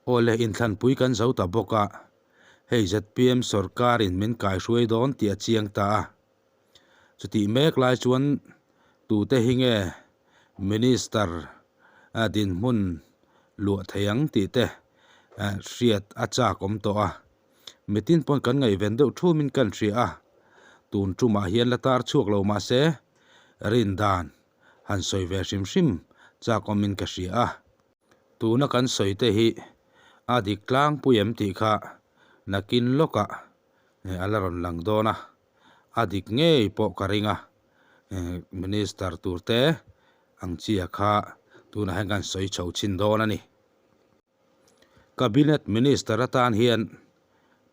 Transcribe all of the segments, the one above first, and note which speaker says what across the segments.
Speaker 1: Awle inthlanpui kan zo ta bawk a, hei zpm sorkarin min kaihruai dawn tih a chiang ta a. Chutih mek lai chuan tute hi nge Minister dinhmun luah thei ang tih te hriat a chak awm tawh a. Mitin pawn kan ngaihven deuh thumin kan hria a, tun tumah hian la tar chhuak lo mahse rindan han sawi ve hrim hrim chak awmin ka hria a. Tuna kan sawi te hi a dik tlangpui em tih kha nakin lawkah a la rawn lang dawn a, a dik ngei pawh ka ring a, Minister tur te ang chia kha tunah hian kan sawi chho chhin dawn a ni. Cabinet Minister atan hian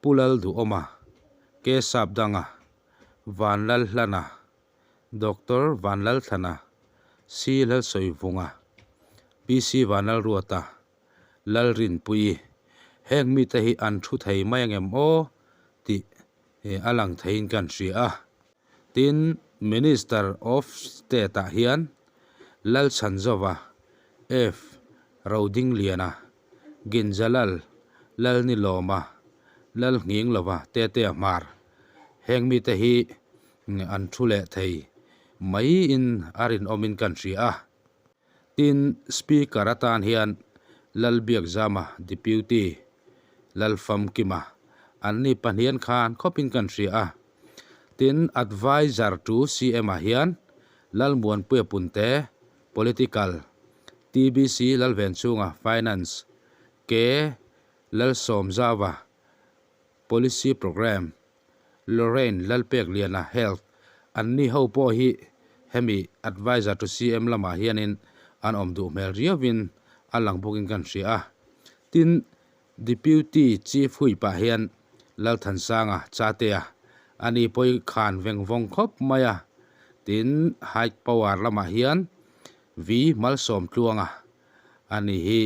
Speaker 1: Pu Lalduhawma, K Sapdanga, Vanlalhlana, Doctor Vanlalthlana, C Lalsawivunga, PC Vanlalruata, Lalrinpuii, heng mite hi an thu thei mai angem aw tih a lang theiin kan hria a. Tin, Minister of State ah hian Lalchhanzova, F Rodingliana, Ginjalal, Lalnilawma, Lalnghinglova, Tetea Hmar heng mite hi an thu leh thei maiin a rinawmin kan hria a. Tin, Speaker atan hian Lalbiakzama, Deputy, Lalfamkima an ni pahnian khan khawpin kan hria a. Tin, Adviser to CM ah hian Lalmuanpuia Punte, Political, TBC Lalvenchhunga, Finance, K Lalsawmzauva, Policy Programme, Lorraine Lalpekliana, Health, an ni ho pawh hi hemi Adviser to CM lamah hianin an awm duh hmel riauin a lang bawkin kan hria a. Tin, Deputy Chief Whip ah hian Lalthansanga Chatea a ni pawi khan veng vawng khawp mai a. Tin, High Power lamah hian V Malsawmtluanga a ni hi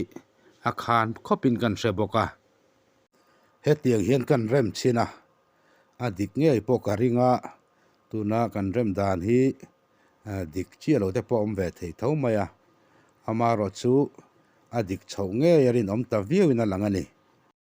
Speaker 1: a khan khawpin kan hre bawk a. Hetiang hian kan rem chhin a, a dik ngei pawh ka ring a, tuna kan rem dan hi dik chiah lo te pawh a awm ve thei tho mai a, amaherawhchu a dik chhoh ngei a rinawm ta viauin a lang a ni.